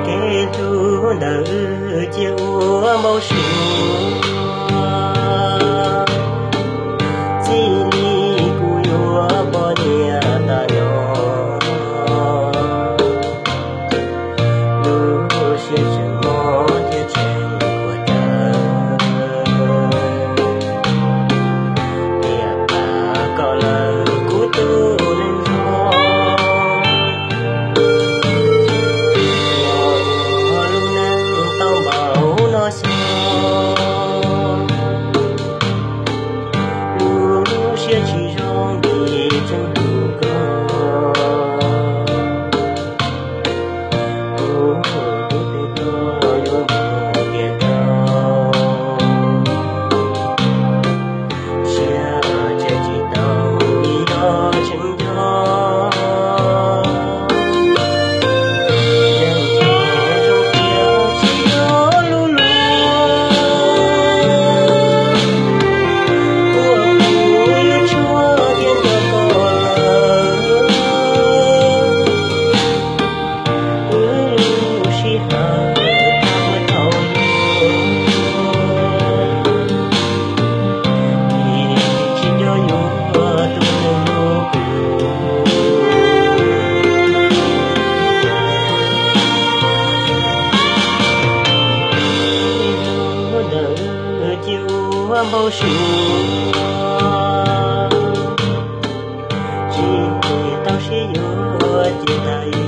Kev hlub ntawd cia ua npau suav, txij li kuv yuav poj niam tas no, lub siab tseem mob thiab tseem puas tawv. Tiam tas koj lawm kuv tus neeg zoo, los ua lub neej tau npaum no xyoo, lub siab tsis zoo vim tseem hlub koj. Kuv tus hlub yuav mus tiag rau, siab tseem tsis tau vim yog tseem nco. Neeg zoo tiag tsis yog lub lub, ua kuv yuav tshuav tiag nco koj lawm. Wb lub sij hawm tau thaum yuav, vim tsis nco yuav tus neeg hlub kuv. Ib hnub ntawd cia ua npau suav, tsis tau sib yuav cia tas li.